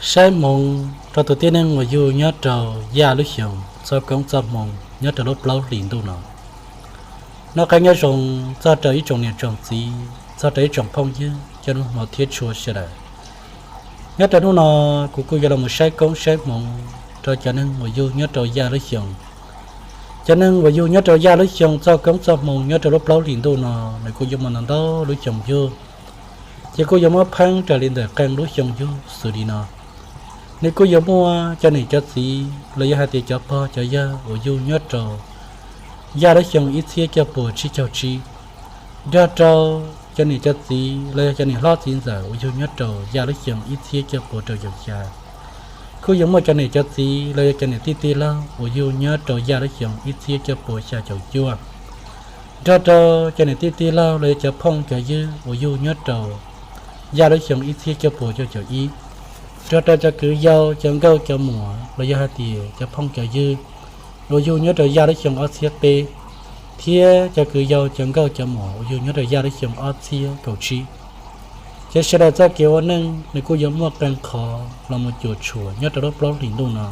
Saib hmoov rau tus tib neeg uas yug nyob rau yaj lub xyoos txoj koob txoj hmoov nyob rau lub plaub hlis ntuj no. Noj qab nyob zoo txog rau ib tsoom niam tsoom txiv, txog rau ib tsoom phooj ywg cov nus hmov thiab tshua sawv daws. Nyob rau hnub no, kuv kuj yuav los mus saib koob saib hmoov rau cov neeg uas yug nyob rau yaj lub xyoos. Cov neeg uas yug nyob rau yaj lub xyoos txoj koob txoj hmoov nyob rau lub plaub hlis ntuj no, nws kuj yuav muaj ntau ntau lub xyoos yug. Ces kuj yuav muab pheeb raws li ntawm qee lub xyoos yug xws li no. Nws kuj yuav muaj cov niam cov txiv los yog hais tias cov pog cov yawg uas yug nyob rau yaj lub xyoo ib txhiab cuaj puas tsib caug tsib, nrog rau cov niam cov txiv los yog cov niam hlob txiv ntxawm uas yug nyob rau yaj lub xyoo ib txhiab cuaj puas rau caum xya. Kuj yuav muaj cov niam cov txiv los yog cov niam tij tij laug uas yug nyob rau yaj lub xyoo ib txhiab cuaj puas xya caum cuaj, nrog rau cov niam tij tij laug los yog cov phooj cov ywg uas yug nyob rau yaj lub xyoo ib txhiab cuaj puas cuaj caum ib, nrog rau cov kwv yau cov nkauj cov muam los yog hais tias cov phooj cov ywg uas yug nyob rau yaj lub xyoo ob txhiab peb, thiab cov kwv yau cov nkauj cov muam uas yug nyob rau yaj lub xyoo ob txhiab kaum tsib. Ces sawv daws txoj kev ua neej nws kuj yuav muaj qee qhov los mus cuam tshuam nyob rau lub plaub hlis ntuj no,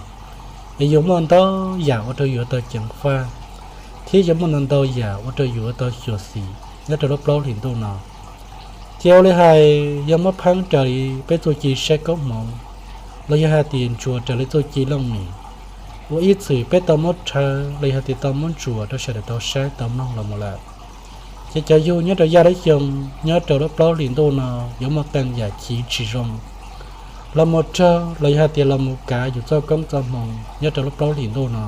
es yuav muaj ntau yam ua rau yus yuav tau ceev faj, thiab yuav muaj ntau ntau yam ua rau yus yuav tau xyuam xim nyob rau lub plaub hlis ntuj no. Ces ua li hais yog muab pheeb raws li peb txuj ci saib koob hmoov, los yog hais tias ntsuas raws li txuj ci looj mem, ua ib txwm peb tau muab rhawv los yog hais tias tau muab ntsuas rau sawv daws tau saib tau mloog los mus lawm. Ces cov yug nyob rau yaj lub xyoo nyob rau lub plaub hlis ntuj no yuav muaj qee yam chiv tsis zoo los mus raug los yog hais tias los mus kav yus txoj koob txoj hmoov nyob rau lub plaub hlis ntuj no.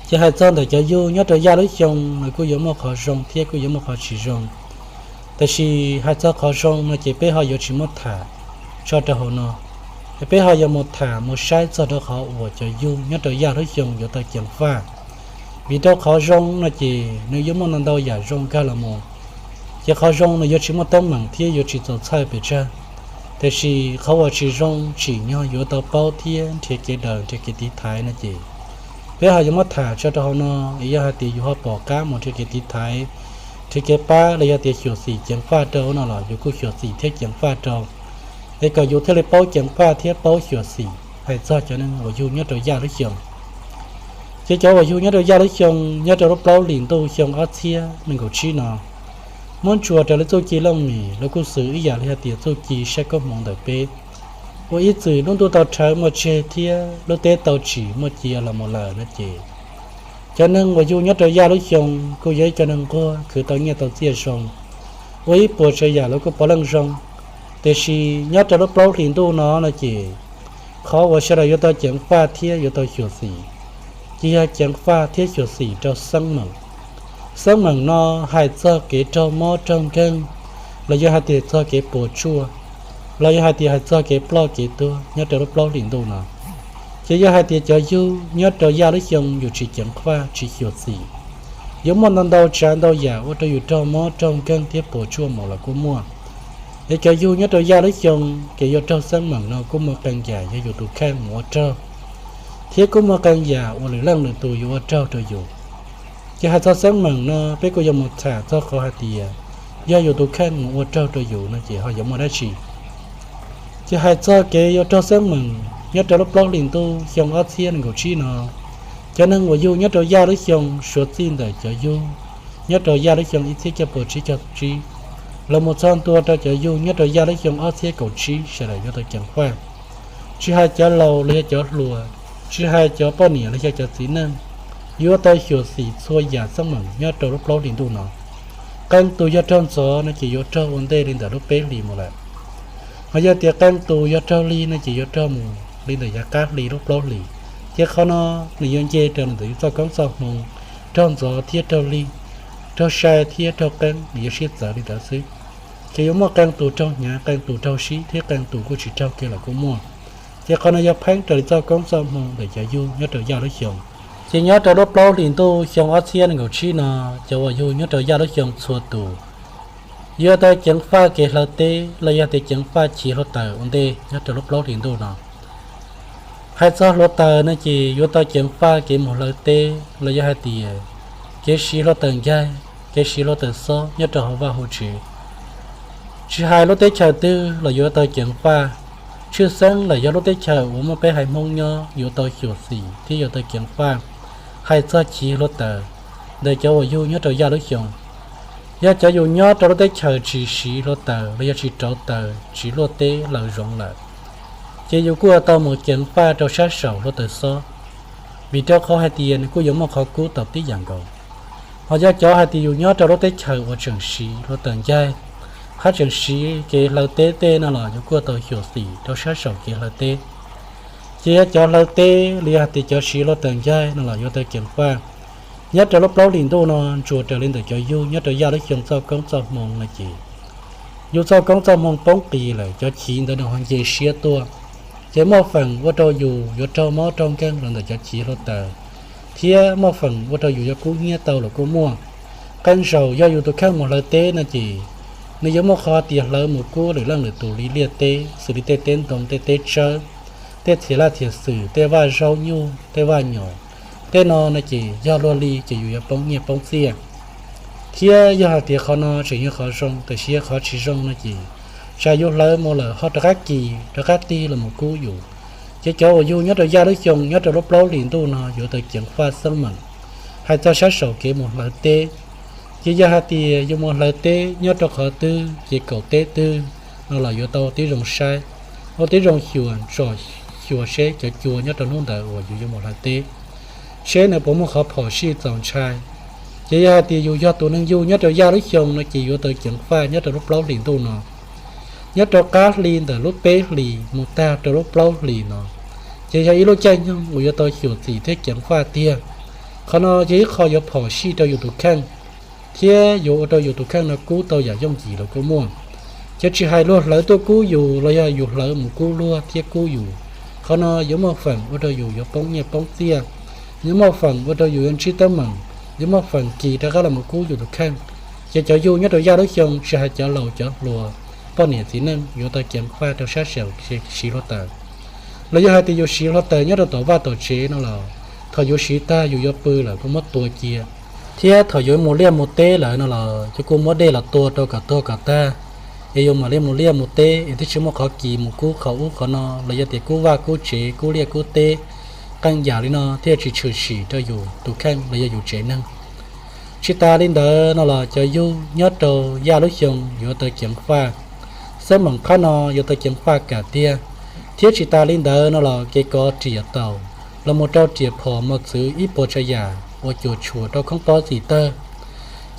Ces hais txog ntawm cov yug nyob rau yaj lub xyoo, nws kuj yuav muaj qhov zoo thiab kuj yuav muaj qhov tsis zoo. Tab sis hais txog qhov zoo no ces peb ho yuav tsis muab tham tso rau hauv no, es peb ho yuav mus tham mus saib txog rau qhov uas cov yug nyob rau yaj lub xyoo yuav tau ceev faj. Vim rau qhov zoo no ces nws yuav muaj ntau ntau yam zoo nkag los mus, ces qhov zoo nws yuav tsis muaj teeb meem thiab yuav tsis txaus txhawj pes tsawg. Tab sis qhov uas tsis zoo tsim nyog yuav tau paub thiab nrhiav kev daws nrhiav kev tiv thaiv no ces peb ho yuav muab tham tso rau hauv no, es yog hais tias yus ho pom qab mus nrhiav kev tiv thaiv, nrhiav kev pab los yog tias xyuam xim ceev faj rau no los yus kuj xyuam xim thiab ceev faj rau, es kom yus thiaj li paub ceev faj thiab paub xyuam xim hais txog cov neeg uas yug nyob rau yaj lub xyoo. Ces cov uas yug nyob rau yaj lub xyoo nyob rau lub plaub hlis ntuj xyoo ob txhiab nees nkaum tsib no, muab ntsuas raws li txuj ci looj mem los kuj xws ib yam li hais tias txuj ci saib koob hmoov ntawm peb, ua ib txwm lub ntuj tau rhawv muaj tseg thiab lub teb tau tsim muaj cia los mus lawm no ces cov neeg uas yug nyob rau yaj lub xyoo kuj yog ib cov neeg nquag khwv tau nyiaj tau txiaj zoo, ua ib puas tsav yam los kuj puav leej zoo. Tiam sis nyob rau lub plaub hlis ntuj no no ces qhov uas sawv daws yuav tau ceev faj thiab yuav tau xyuam xim, ces yog ceev faj thiab xyuam xim rau xeeb meem. Xeeb meem no hais txog kev raug mob raug nkeeg, los yog hais tias txog kev puas tsuaj, los yog hais tias hais txog kev ploj kev tuag nyob rau lub plaub hlis ntuj no. Ces yog hais tias cov yug nyob rau yaj lub xyoo yus tsis ceev faj tsis xyuam xim, yuav muaj ntau ntau tsav ntau yam ua rau yus raug mob raug nkeeg thiab puas tsuaj mus los kuj muaj. Es cov yug nyob rau yaj lub xyoo, kev yuav raug xeeb meem no kuj muaj qee yam yog yus tus kheej mus ua raug, thiab kuj muaj qee yam uas lwm leej lwm tus yuav ua raug rau yus. Ces hais txog xeeb meem no peb kuj yuav mus tham txog qhov hais tias yog yus tus kheej mus ua raug rau yus no ces ho yuav muaj dab tsi. Ces hais txog kev yuav raug xeeb meem nyob rau lub plaub hlis ntuj xyoo ob txhiab nees nkaum tsib no, cov neeg uas yug nyob rau yaj lub xyoo suav txij ntawm cov yug nyob rau yaj lub xyoo ib txhiab cuaj puas tsib caug tsib los mus txog ntua rau cov yug nyob rau yaj lub xyoo ob txhiab kaum tsib sawv daws yuav tau ceev faj. Tsis hais cov laus los yog cov hluas, tsis hais cov poj niam los yog cov txiv neej, yuav tau xyuam xim txhua yam xeeb meem nyob rau lub plaub hlis ntuj no. Qee tus yog raug ntxov no ces yuav raug ua ntej li ntawm lub peb hlis mus lawm. Ho yog tias qee tus yog raug hli no ces yuav raug mus li ntawm yav qab hli lub plaub hlis. Ces qhov no nws yuav nce raws li ntawm yus txoj koob txoj hmoo, raug ntxov thiab raug hli, raug sai thiab raug qeeb nws yuav sib txawv li ntawd xwb. Ces yuav muaj qee tus raug hnyav, qee tus raug sib, thiab qee tus kuj tsis raug kiag los kuj muaj. Ces qhov no yog pheeb raws li txoj koob txoj hmoo ntawm cov yug nyob rau yaj lub xyoo. Ces nyob rau lub plaub hlis ntuj xyoo ob txhiab nees nkaum tsib no, cov uas yug nyob rau yaj lub xyoo txhua tus yuav tau ceev faj kev hlawv teb los yog tias ceev faj chiv hluav taws ua ntej nyob rau lub plaub hlis ntuj no. Hais txog hluav taws no ces yuav tau ceev faj kev mus hlawv teb los yog hais tias kev siv hluav taws ncaig, kev siv hluav taws xob nyob rau hauv vaj hauv tsev. Tsis hais lub teb chaws twg los yuav tau ceev faj. Tshwj xeeb lawm yog lub teb chaws uas muaj peb haiv Hmoob nyob yuav tau xyuam xim thiab yuav tau ceev faj hais txog chiv hluav taws ntawm cov uas yug nyob rau yaj lub xyoo. Yog cov yus nyob rau lub teb chaws tsis siv hluav taws los yog tsis rauv taws, tsis luaj teb laws zoov lawm, ces yus kuj yuav tau mus ceev faj rau sab saum hluav taws xob, vim rau qhov hais tias nws kuj yuav muaj qhov kub tau tib yam nkaus. Ho yog cov hais tias yus nyob rau lub teb chaws uas tseem siv hluav taws ncaig, hab tseem siv kev hlawv teb tej no los yus kuj yuav tau xyuam xim rau sab saum kev hlawv teb. Ces yog cov hlawv teb los yog hais tias cov siv hluav taws ncaig no los yuav tau ceev faj. Nyob rau lub plaub hlis ntuj no, ntsuas raws li ntawm cov yug nyob rau yaj lub xyoo txoj koob txoj hmoo no ces yus txoj koob txoj hmoo poob qis lawm, cov chiv ntawd nws ho nce siab tuaj, ces muaj feem ua rau yus yuav raug mob raug nkeeg los ntawm cov chiv hluav taws, thiab muaj feem ua rau yus yuav kub hnyiab tau los kuj muaj. Qee zaus yog yus tus kheej mus hlawv teb no ces nws yuav muaj qhov tias hlawv mus kub lwm leej lwm tus li liaj teb, xws li tej teb ntoo, tej teb tsawb, tej txhia laj txhia xwm, tej vaj zaub nyuj, tej vaj nyom, tej no no ces yog luag li ces yus yuav poob nyiaj poob txiaj. Thiab yog hais tias qhov no tseem yog qhov zoo, tab sis yog qhov tsis zoo no ces tsam yus hlawv mus lawm ho rov qab kis rov qab tig los mus kub yus. Ces cov uas yug nyob rau yaj lub xyoo nyob rau lub plaub hlis ntuj no yuav tau ceev faj xeeb meem hais txog sab saum kev mus hlawv teb. Ces yog hais tias yus mus hlawv teb nyob rau qhov twg ces kaum teb twg no los yuav tau tib zoo saib, ua tib zoo xyuas tsom xyuas seb cov cua nyob rau hnub ntawd uas yus yuav mus hlawv teb, seb nws puas muaj qhov phom sij txaus ntshai. Ces yog hais tias yus yog tus neeg yug nyob rau yaj lub xyoo no ces yuav tau ceev faj nyob rau lub plaub hlis ntuj no. Nyob rau qab hli ntawm lub peb hlis mus tag rau lub plaub hlis no, ces yog ib lub caij nyoog uas yuav tau xyuam xim thiab ceev faj tiag. Qhov no yog ib qho yuav phom sij rau yus tus kheej, thiab yuav ua rau yus tus kheej no kub tau yam yooj yim los kuj muaj. Ces tsis hais luag hlawv tuaj kub yus los yog yus hlawv mus kub luag thiab kub yus, qhov no yuav muaj feem ua rau yus yuav poob nyiaj poob txiaj, yuav muaj feem ua rau yus yuav ntsib teeb meem, yuav muaj feem kis rov qab los mus kub yus tus kheej. Ces cov yug nyob rau yaj lub xyoo tsis hais cov laus cov hluas, poj niam txiv neej yuav tau ceev faj rau sab saum siv hluav taws. Los yog hais tias yus siv hluav taws nyob rau tom vaj tom tsev no los thaum yus siv tag yus yuav pw lawm kuj muab tua cia, thiab thaum yuav mus liaj mus teb lawm no los yus kuj muab dej los tua rau kom tuag kom tag, es yus mam li mus liaj mus teb es thiaj tsis muaj qhov kis mus kub qhov ub qhov no los yog tias kub vaj kub tsev kub liaj kub teb. Qee yam li no thiaj tsis tshwm sim rau yus tus kheej los yog yus tsev neeg. Tsis tas li ntawd no los cov yug nyob rau yaj lub xyoo yuav tau ceev faj, xeeb meem qhab no yuav tau ceev faj kam tiag. Thiab tsis tas li ntawd no los kev kov riam taus los mus rau riam phom mos txwv ib puas tsav yam uas cuam tshuam rau khoob pob txim tawg,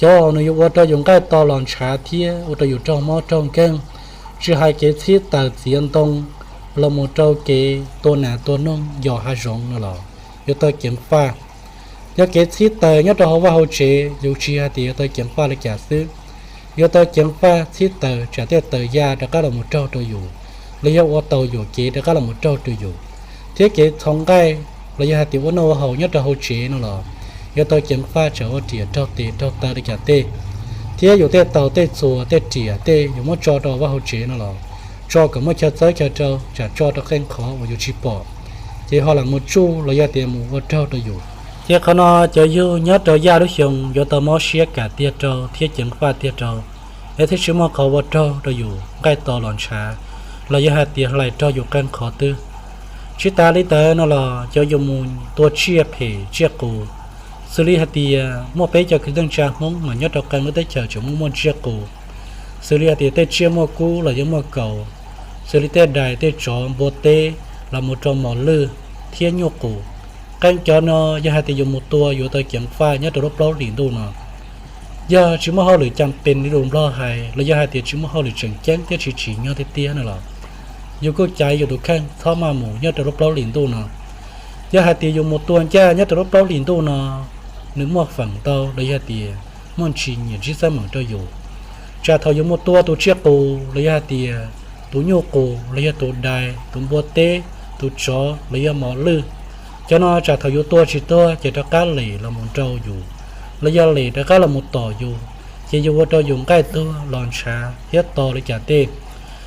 cov nws yuav ua rau yus nqaij to los ntshav thiab ua rau yus raug mob raug nkeeg. Tsis hais kev txhib taws txiav ntoo los mus rau kev tua nas tua noog yos hav zoov no los yuav tau ceev faj. Yog kev txhib taws nyob rau hauv vaj hauv tsev yus tsis hais tias yuav tau ceev faj li cas xwb, yuav tau ceev faj txhib taws tsam tej taws ya rov qab los mus raug rau yus, los yog ua taus yuam kev rov qab los mus raug rau yus. Thiab kev txhoov nqaij los yog hais tias ua noj ua haus nyob rau hauv tsev no los yuav tau ceev faj tsam ua riam raug tes raug taw li cas tej. Thiab yus tej taus tej txhuas tej riam tej yus muab tso rau vaj hauv tsev no los tso kom muaj chaw txawb chaw rau, tsam tso rau qee qhov uas yus tsis pom, ces ho lam mus tsuj los yog tias mus ua raug rau yus. Ces qhov no cov yug nyob rau yaj lub xyoo yuav tau mob siab kam tiag rau thiab ceev faj tiag rau, es thiaj tsis muaj qhov ua raug rau yus nqaij to los ntshav los yog hais tias hlais raug yus qee qhov twg. Tsis tas li ntawd no los cov yus mus tua tsiaj phem tsiaj qus, xws li hais tias muaj peb cov kwv tij neej tsa Hmoob mas nyob rau qee lub teb chaws tseem muaj muaj tsiaj qus, xws li hais tias tej tsiaj muaj kub los yog muaj kaus, xws li tej dais tej tsov npua teb, los mus rau mos lwj thiab nyuj qus. Qee cov no yog hais tias yus mus tua yuav tau ceev faj nyob rau lub plaub hlis ntuj no. Yog tsis muaj hauj lwm cam pes li lus Nplog hais los yog hais tias tsis muaj hauj lwm tseem ceeb thiab tsis tsim nyog tiag tiag no los yus kuj caiv yus tus kheej txhob maj mus nyob rau lub plaub hlis ntuj no. Yog hais tias yus mus tua ncaj nyob rau lub plaub hlis ntuj no, nws muaj feem ntau los yog hais tias muaj ntsis nyiam ntsib xab meem rau yus. Tsam thaum yus mus tua tus tsiaj qus los yog hais tias tus nyuj qus los yog tus dais tus npua teb, tus tsov los yog mos lwj, cov no tsam thaum yus tua tsis tuag ces rov qab lem los mus nrau yus, los yog lem rov qab los mus tom yus, ces yus ua rau yus nqaij tuag los ntshav thiab to li cas tej.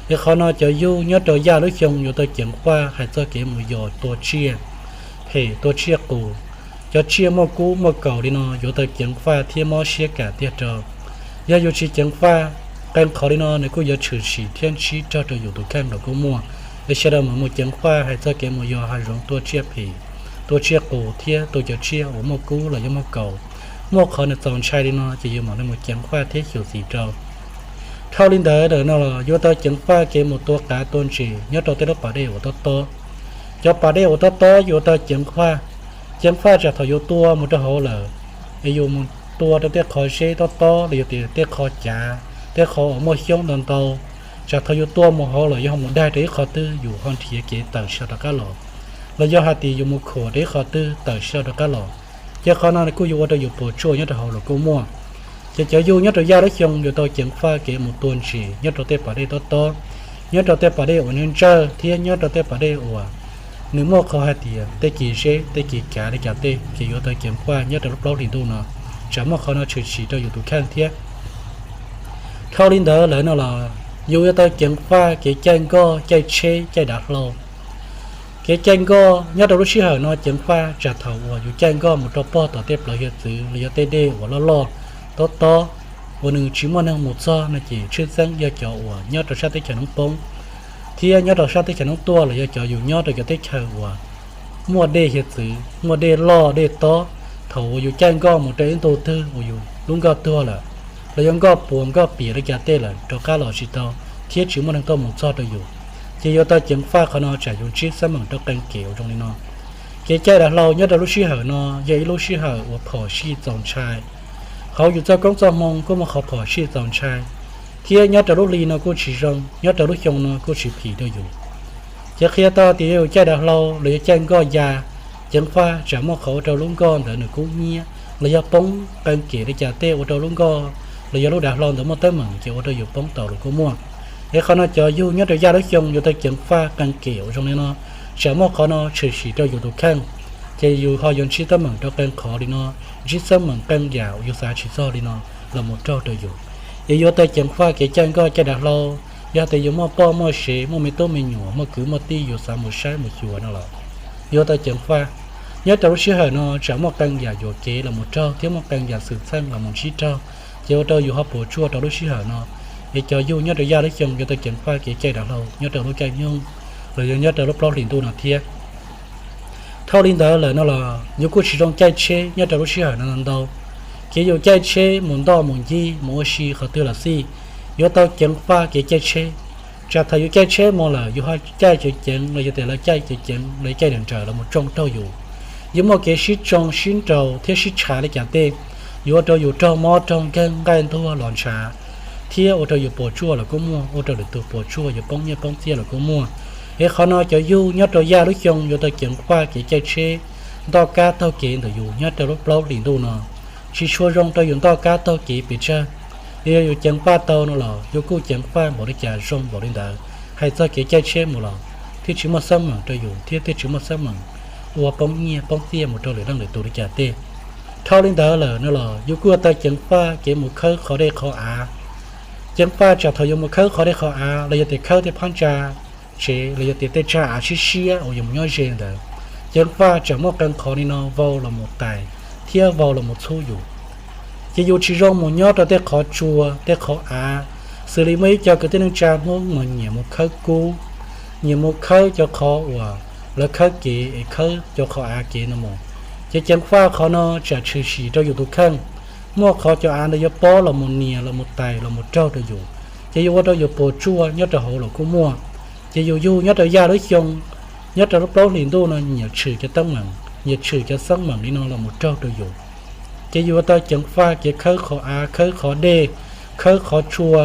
Es qhov no cov yug nyob rau yaj lub xyoo yuav tau ceev faj hais txog kev mus yos tua tsiaj phem tua tsiaj qus. Cov tsiaj muaj kub muaj kaus li no yuav tau ceev faj thiab mob siab kam tiag rau. Yog yus tsis ceev faj, qee qhov li no nws kuj yuav tshwm sim thiab ntsib rog rau yus tus kheej los kuj muaj. Sawv daws mam mus ceev faj hais txog kev mus yos hav zoov, tua tsiaj phim, tua tsiaj qus thiab tua cov tsiaj uas muaj kub los yog muaj kaus. Muaj qhov nws txaus ntshai li no ces yus mam li mus ceev faj thiab xyuam xim rau. Dhau li ntawd lawm no los yuav tau ceev faj kev mus tua qav tua ntses nyob rau tej lub pas dej uas tob tob. Cov pas dej uas tob tob yuav tau ceev faj. Ceev faj tsam thaum yus tua mus rau hauv lawm es yus mus tua rau tej qhov zeb tob tob los yog tias tej qhov cav, tej qhov uas muaj xyoob ntau ntau, tsam thaum yus tua mus hauv lawm yus ho mus daig rau ib qho twg yus ho nrhiav kev tawm sawv rov qab los, los yog hais tias yus mus khuam rau ib qho twg tawm sawv rov qab los, ces qhov no kuj yuav ua rau yus puas tsuaj nyob rau hauv los kuj muaj. Ces cov yug nyob rau yaj lub xyoo yuav tau ceev faj kev mus tua ntses nyob rau tej pas dej tob tob, nyob rau tej pas dej uas ntsawj ntsawj thiab nyob rau tej pas dej uas nws muaj qhov hais tias tej kis zeb tej kis cav li cas tej ces yuav tau ceev faj nyob rau lub plaub hlis ntuj no, tsam muaj qhov no tshwm sim rau yus tus kheej thiab. Dhau li ntawd lawm no los yus yuav tau ceev faj kev caij nkoj caij tsheb caij dav hlau. Kev caij nkoj nyob rau lub sij hawm no ceev faj tsam thaum uas yus caij nkoj mus rau pog tom tej plawv hiav txwv los yog tej dej uas loj loj tob tob uas nws tsis muaj neeg mus txog no ces tshwj xeeb yog cov uas nyob rau sab teb chaws noob poob thiab nyob rau sab teb chaws noob tuaj los yog cov yus nyob rau cov teb chaws uas muaj dej hiav txwv muaj dej loj dej tob. Thaum uas yus caij nkoj mus rau ib ntu twg uas yus lub nkoj tuag lawm, los yog nkoj puas nkoj piam li cas tej lawm rov qab los tsis tau thiab tsis muaj neeg tuaj mus txog rau yus, ces yuav tau ceev faj qhov no tsam yus ntsib xab meem rau qee kev uas zoo li no. Kev caij dav hlau nyob rau lub sij hawm no yog ib lub sij hawm uas phom sij txaus ntshai. Hauv yus txoj koob txoj hmoo kuj muaj qhov phom sij txaus ntshai, thiab nyob rau lub hli no kuj tsis zoo, nyob rau lub xyoo no kuj tsis phim rau yus. Ces qhia tau tias yog yus caij dav hlau los yog caij nkoj ya, ceev faj tsam muaj qhov ua rau lub nkoj ntawd nws kub hnyiab los yog poob qee kem li cas tej ua rau lub nkoj los yog lub dav hlau ntawd muaj teeb meem ces ua rau yus poob tau los kuj muaj. Es qhov no cov yug nyob rau yaj lub xyoo yuav tau ceev faj qee kem uas zoo li no, tsam muaj qhov no tshwm sim rau yus tus kheej, ces yus ho yuav ntsib teeb meem rau qee qhov li no, ntsib teeb meem qee yam uas yus xav tsis txog li no los mus raug rau yus. Es yuav tau ceev faj kev caij nkoj caij dav hlau. Yog tias yus muaj poj muaj sev muaj me tub me nyuam muaj kwv muaj tij yus xav mus saib mus xyuas no los yuav tau ceev faj. Nyob rau lub sij hawm no tsam muaj qee yam yuam kev los mus raug thiab muaj qee yam xwm txheej los mus ntsib raug, ces ua rau yus ho puas tsuaj rau lub sij hawm no. Es cov yug nyob rau yaj lub xyoo yuav tau ceev faj kev caij dav hlau nyob rau lub caij nyoog los yog nyob rau lub plaub hlis ntuj no thiab. Dhau li ntawd lawm no los yus kuj tsis zoo caij tsheb nyob rau lub sij hawm no ntau. Kev yus caij tsheb mus ntoj mus ncig mus ua si qhov twg los xij, yuav tau ceev faj kev caij tsheb. Tsam thaum yus caij tsheb mus lawm yus ho caij ceev ceev los yog tias lawv caij ceev ceev los caij nrawm nrawm los mus tsoo raug yus, yuav muaj kev sib tsoo sib nraus thiab sib tshav li cas tej, yuav ua rau yus raug mob raug nkeeg nqaij ntuag los ntshav, thiab ua rau yus puas tsuaj los kuj muaj, ua rau lwm tus puas tsuaj yus poob nyiaj poob txiaj los kuj muaj. Es qhov no cov yug nyob rau yaj lub xyoo yuav tau ceev faj kev caij tsheb ntoj kab taug kev ntawm yus nyob rau lub plaub hlis ntuj no. Tsis tshua zoo rau yus ntoj kab taug kev pes tsawg. Yog yus ceev faj tau no los yus kuj ceev faj npaum li cas zoo npaum li ntawd. Hais txog kev caij tsheb mus los thiaj tsis muaj xab meem rau yus thiab thiaj tsis muaj xab meem ua poob nyiaj poob txiaj mus rau lwm leej lwm tus li cas tej. Dhau li ntawd lawm no los yus kuj yuav tau ceev faj kev mus khawb qhov dej qhov av. Ceev faj tsam thaum yus mus khawb qhov dej qhov av los yog tias khawb tej phab ntsa tsev los yog tias tej tsag av siab siab uas yus mus nyob ze ntawd, ceev faj tsam muaj qee qhov li no vau los mus tais thiab vau los mus txhub yus. Ces yus tsis zoo mus nyob rau tej qhov tsua tej qhov av, xws li muaj ib co kwv tij neej tsa Hmoob mas nyiam mus khawb kub, nyiam mus khawb cov qhov uas lawv khawb kev es khawb cov qhov av kev no mus. Ces ceev faj qhov no tsam tshwm sim rau yus tus kheej, muaj qhov cov av ntawd yuav pob los mus nias los mus tais los mus raug rau yus, ces yuav ua rau yus puas tsuaj nyob rau hauv los kuj muaj. Ces yus yug nyob rau yaj lub xyoo, nyob rau lub plaub hlis ntuj no nyiam tshwm cov teeb meem, nyiam tshwm cov xab meem li no los mus raug rau yus. Ces yus yuav tau ceev faj kev khawb qhov av khawb qhov dej, khawb qhov tsua,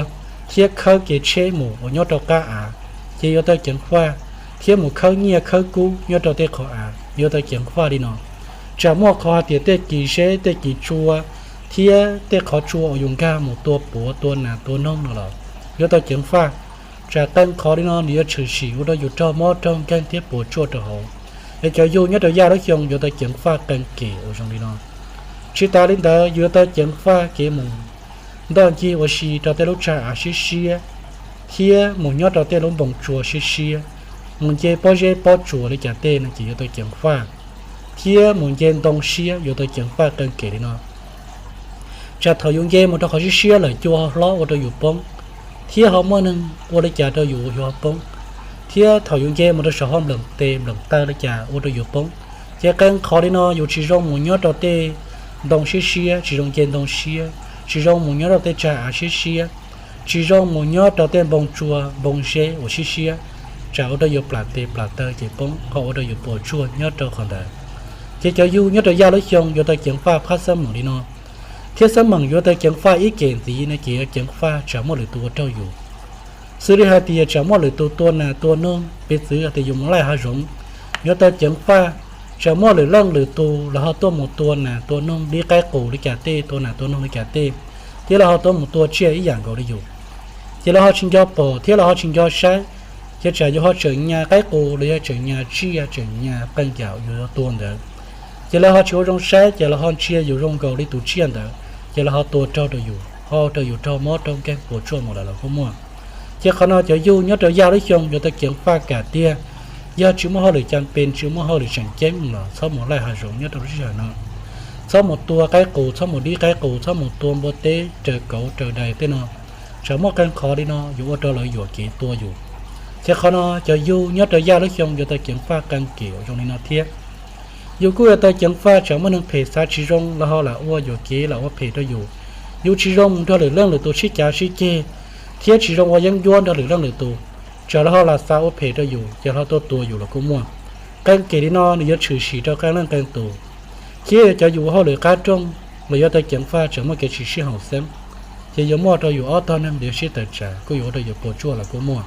thiab khawb kev tsheb mus uas nyob rau qab av. Ces yuav tau ceev faj, thiab mus khawb nyiaj khawb kub nyob rau tej qhov av yuav tau ceev faj li no. Tsam muaj qhov hais tias tej kis zeb tej kis tsua thiab tej qhov tsua uas yus nkag mus tua puav tua nas tua noog no los yuav tau ceev faj. Tsam qee qhov li no nws yuav tshwm sim ua rau yus raug mob raug nkeeg thiab puas tsuaj rau hauv. Es cov yug nyob rau yaj lub xyoo yuav tau ceev faj qee kem uas zoo li no. Tsis tas li ntawd yus yuav tau ceev faj kev mus ntoj ncig ua si rau tej lub tsag av siab siab, thiab mus nyob rau tej lub npoo tsua siab siab, mus nce pob zeb pob tsuas li cas tej no ces yuav tau ceev faj, thiab mus nce ntoo siab yuav tau ceev faj qee kem li no. Tsam thaum yus nce mus rau qhov siab siab lawm cua ho hlob ua rau yus poob, thiab ho muaj neeg ua li cas rau yus yus ho poob. Thiab thaum yus nce mus rau saum hauv nploom tes nploom taw li cas ua rau yus poob. Ces qee qhov li no yus tsis zoo mus nyob rau tej ntoo siab siab, tsis zoo nce ntoo siab, tsis zoo mus nyob rau tej tsag av siab siab, tsis zoo mus nyob rau tej npoo tsua npoo zeb uas siab siab, tsam ua rau yus plam tes plam taw ces poob ho ua rau yus puas tsuaj nyob rau qhov ntawd. Ces cov yug nyob rau yaj lub xyoo yuav tau ceev faj phab xab meem li no, thiab xab meem yuav tau ceev faj ib kem ntxiv no ces yuav ceev faj tsam muaj lwm tus ua raug yus. Xws li hais tias tsam muaj lwm tus tua nas tua noog, piv txwv hais tias yus mus laij hav zoov, yuav tau ceev faj tsam muaj lwm leej lwm tus los ho tuaj mus tua nas tua noog dib qaib qus li cas tej, tua nas tua noog li cas tej, thiab los ho tuaj mus tua tsiaj ib yam nkaus li yus. Ces los ho tsis nco pom thiab los ho tsis nco saib, ces tsam yus ho tseem nyas qaib qus los yog tseem nyas tsiaj tseem nyas qee yam yus yuav tua ntawd, ces lawv ho tsis ua zoo saib ces lawv ho ntsia yus zoo nkaus li tus tsiaj ntawd, ces lawv ho tua raug rau yus, ho ua rau yus raug mob raug nkeeg puas tsuaj mus lawm los kuj muaj. Ces qhov no cov yug nyob rau yaj lub xyoo yuav tau ceev faj kam tiag. Yog tsis muaj hauj lwm cam pes, tsis muaj hauj lwm tseem ceeb los txhob mus laij hav zoov nyob rau lub sij hawm no. Txhob mus tua qaib qus, txhob mus dib qaib qus, txhob mus tua npua teb raws kauv raws dais tej no. Tsam muaj qee qhov li no yuav ua rau lawv yuam kev tua yus. Ces qhov no cov yug nyob rau yaj lub xyoo yuav tau ceev faj qee kem zoo li no thiab. Yus kuj yuav tau ceev faj tsam muaj neeg phem xav tsis zoo los ho lam ua yuam kev lam ua phem rau yus. Yus tsis zoo mus nrog lwm leej lwm tus sib cav sib ceg, thiab tsis zoo ua yeeb ncuab nrog lwm leej lwm tus, tsam los ho lam xav ua phem rau yus ces ho tuaj tua yus los kuj muaj. Qee kem li no nws yuav tshwm sim rau qee leej qee tus. Thiab yog cov yus ua hauj lwm qab rooj los yuav tau ceev faj tsam muaj kev tsis sib haum xeeb, ces yuav muaj rau yus ob tog neeg yuav sib tawm tsam kuj yuav ua rau yus puas tsuaj los kuj muaj.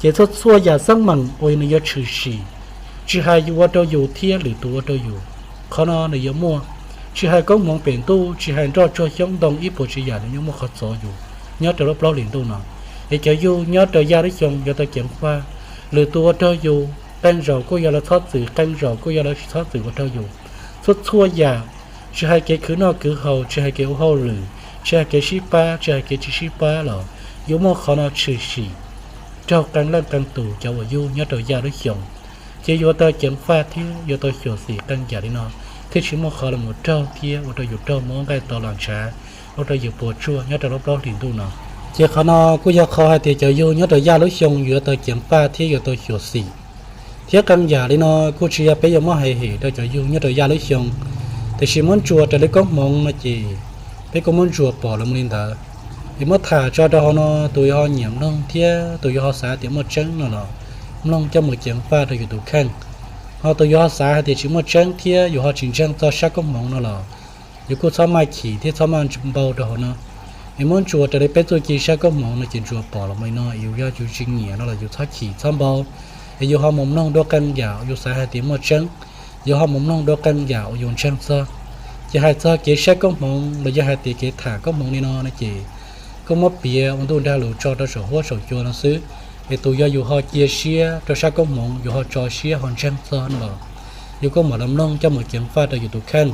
Ces txhua txhua yam xeeb meem uas nws yuav tshwm sim, tsis hais yus ua rau yus thiab lwm tus ua rau yus, qhov no nws yuav muaj. Tsis hais koob hmoov pem ntuj, tsis hais nroj tsuag xyoob ntoo ib puas tsav yam, nws yuav muaj qhov txov yus nyob rau lub plaub hlis ntuj no. Es cov yug nyob rau yaj lub xyoo yuav tau ceev faj, lwm tus ua raug yus, qee zaus kuj yog lawv txhob txwm, qee zaus kuj yog lawv tsis txhob txwm ua raug yus. Txhua txhua yam, tsis hais kev khwv noj khwv haus, tsis hais kev ua hauj lwm, tsis hais kev sib pab, tsis hais kev tsis sib pab los yuav muaj qhov no tshwm sim raug qee leej qee tus cov uas yug nyob rau yaj lub xyoo. Ces yuav tau ceev faj thiab yuav tau xyuam xim qee yam li no, thiaj tsis muaj qhov los mus raug thiab ua rau yus raug mob nqaij to los ntshav, ua rau yus puas tsuaj nyob rau lub plaub hlis ntuj no. Ces qhov no kuj yog qhov hais tias cov yug nyob rau yaj lub xyoo yuav tau ceev faj thiab yuav tau xyuam xim. Thiab qee yam li no kuj tsis yog peb yuav muab hais hem rau cov yug nyob rau yaj lub xyoo, tiam sis muab ntsuas raws li koob hmoov no ces peb kuj muab ntsuas pom los mus li ntawd. Es muab tham tso rau hauv no, tus yuav ho nyiam mloog thiab tus yuav ho xav tias muaj tseeb no los mloog coj mus ceev faj rau yus tus kheej. Ho tus yuav ho xav hais tias tsis muaj tseeb thiab yus ho tsis ntseeg txog sab koob hmoov no los yus kuj txhob maj chim thiab txhob maj npau rau hauv no. Es muab ntsuas raws li peb txuj ci sab koob hmoov no ces ntsuas pom los mus li no, yus yog yus tsis nyiam no los yus txhob chim txhob npau. Es yus ho mus mloog dua qee yam yus xav hais tias muaj tseeb, yus ho mus mloog dua qee yam uas yus ntseeg txog. Ces hais txog kev saib koob hmoov los yog hais tias kev tham koob hmoov li no no ces kuj muab piav ua ntuj nrag lus tso rau saum huab saum cua no xwb. Es tus yog yus ho cia siab rau sab koob hmoov, yus ho tso siab ho ntseeg txog no los yus kuj mam los mloog coj mus ceev faj rau yus tus kheej.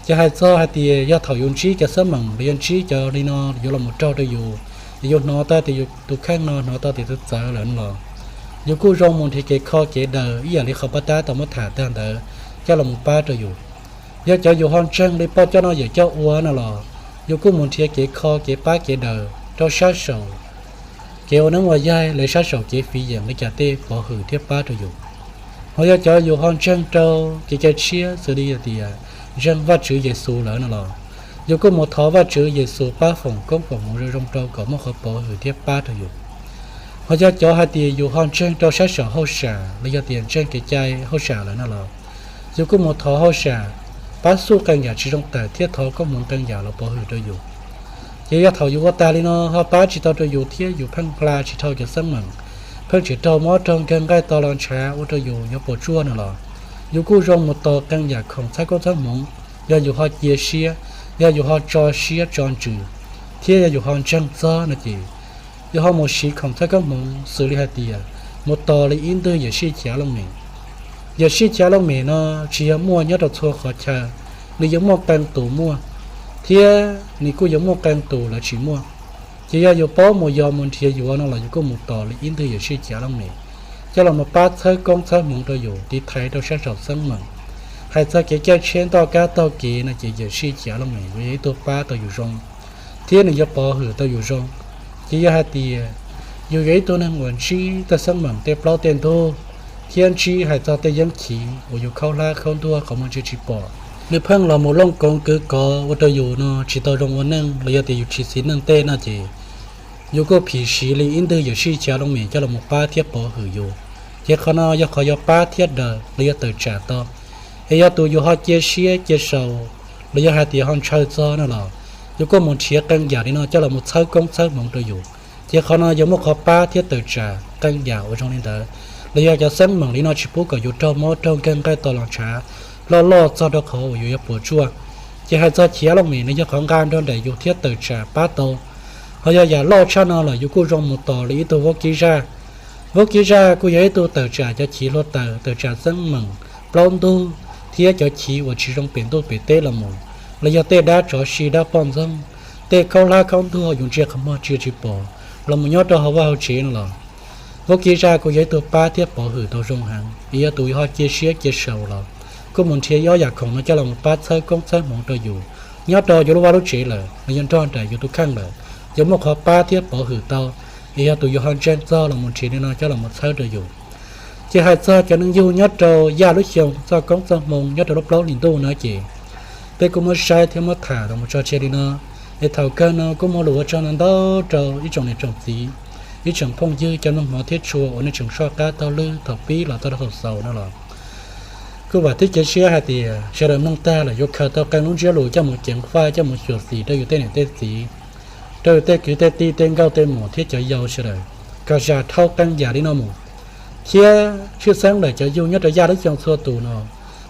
Ces hais txog hais tias yog thaum yus ntsib cov xab meem los yog ntsib cov li no yuav los mus raug rau yus, es yus hnov tau tias yus tus kheej no hnov tau tias txawv txawv lawm no los yus kuj zoo mus nrhiav kev kho kev daws ib yam li qhov pab tab tau muab tham tag ntawd coj los mus pab rau yus. Yog cov yus ho ntseeg li poj coj noj yawm coj ua no los yus kuj mus nrhiav kev kho kev pab kev daws rau sab saum kev ua neeb ua yaig, lawv sab saum kev fiv yeem li cas tej pov hwm thiab pab rau yus. Ho yog cov yus ho ntseeg rau kev cai tshiab xws li tias ntseeg Vajtswv Yexus lawm no los yus kuj mus thov Vajtswv Yexus pab foom koob foom hmoov zoo zoo rau kom muaj qhov pov hwm thiab pab rau yus. Ho yog cov hais tias yus ho ntseeg rau sab saum hauj sam los yog tias ntseeg kev cai hauj sam lawm no los yus kuj mus thov hauj sam pab xuj qee yam tsis zoo tawm thiab thov koob hmoov qee yam los pov hwm rau yus. Ces yog thaum yus ua tag li no ho pab tsis tau rau yus thiab yus pheej hla tsis dhau cov xab meem, pheej tseem raug mob raug nkeeg nqaij to los ntshav ua rau yus yuav puas tsuaj no los yus kuj zoo mus tos qee yam khoom txhawb koob txhawb hmoov. Yog yus ho cia siab, yog yus ho tso siab tso ntsws, thiab yog yus ho ntseeg txog no ces yus ho mus siv khoom txhawb koob hmoov xws li hais tias mus tos li ib ntwg yawm sij chav looj mem. Yawm sij chav looj mem no tsis yog muaj nyob rau txhua qhov chaw, nws yuav muaj qee tus muaj, thiab nws kuj yuav muaj qee tus lawv tsis muaj. Ces yog yus paub mus yos mus nrhiav yuav no los yus kuj mus tos li ib ntwg yawm sij chav looj mem coj los mus pab txhawb koob txhawb hmoov rau yus, tiv thaiv rau sab saum xab meem. Hais txog kev caij tsheb ntoj kab taug kev no ces yawm sij chav looj mem yuav yog ib tug pab tau yus zoo, thiab nws yuav pov hwm tau yus zoo. Ces yog hais tias Yus yog ib tug neeg uas ntsib tej xeeb meem tej plaub tej ntug, thiab ntsib hais txog tej yeeb chiv uas yus khaub hlab khaub ntuag qhov muag ntsia tsis pom, nws pheej los mus looj koov kwv kov ua rau yus no tsis tau zoo ua neej los yog tias yus tsis xis neej tej no ces yus kuj phim siv li ib ntwg yawm sij chav looj mem coj los pab thiab pov hwm yus. Ces qhov no yog qhov yuav pab thiab daws los yog tawm tsam tau. Es yog tus yus ho cia siab cia sau los yog hais tias ho ntshaw txog no los yus kuj mus nrhiav qee yam li no coj los txhawb koob txhawb hmoov rau yus. Ces qhov no yuav muaj qhov pab thiab tawm tsam qee yam uas zoo li ntawd. Los yog cov xeeb meem li no tsis pub kom yus raug mob raug nkeeg nqaij to los ntshav loj loj txog rau qhov uas yus yuav puas tsuaj. Ces hais txog chav looj mem nws yog qhov nqa nrog nraim yus thiab tawm tsam pab tau. Ho yog yam loj tshaj no los yus kuj zoo mus tos li ib tug vaub kib zaj. Vaub kib zaj kuj yog ib tug tawm tsam cov chiv hluav taws, tawm tsam xeeb meem plaub ntug thiab cov chiv uas tsis zoo pem ntuj pem teb los mus, los yog tej dab tsov si dab poj ntxoog, tej khaub hlab khaub ntuag yus ntsia qhov muag ntsia tsis pom los mus nyob rau hauv vaj hauv tsev no los vaub kib zaj kuj yog ib tug pab thiab pov hwm tau zoo heev. Es yog tus yus ho cia siab cia sau los kuj mus nrhiav ob yam khoom no coj los pab txhawb koob txhawb hmoov rau yus. Nyob rau yus lub vaj lub tsev lawm los yog nrog nraim yus tus kheej lawm, yuav muaj qhov pab thiab pov hwm tau. Es yog tus yus ho ntseeg txog los mus nrhiav li no coj los txhawb rau yus. Ces hais txog cov neeg yug nyob rau yaj lub xyoo txoj koob txoj hmoo nyob rau lub plaub hlis ntuj no ces peb kuj muab saib thiab muab tham los mus tso tseg li no. Es thaum kawg no kuj muaj lus ua tsaug ntau ntau rau ib tsoom niam tsoom txiv, ib tsoom phooj ywg cov mloog hmov thiab tshua uas nej tseem soj qab taug lw thaum pib los txog rau thaum xaus no los kuj vam thiab cia siab hais tias sawv daws mloog tag lawm yuav khaws tau qee lub ntsiab lus coj mus ceev faj coj mus xyuam xim rau yus tej niam tej txiv, rau yus tej kwv tej tij tej nkauj tej muam thiab cov yau sawv daws kom zam dhau qee yam li no mus. Thiab tshwj xeeb lawm cov yug nyob rau yaj lub xyoo txhua tus no,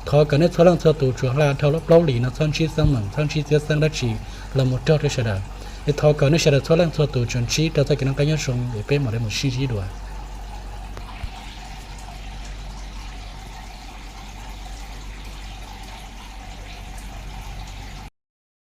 thov kom nej txhua leej txhua tus tsuas hla dhau lub plaub hlis no txhob ntsib xeeb meem txhob ntsib txiab xeeb dab tsi los mus raug rau sawv daws. Es thov kom nej sawv daws txhua leej txhua tus tsuas ntsib rau txoj kev noj qab nyob zoo es peb mam li mus sib ntsib dua.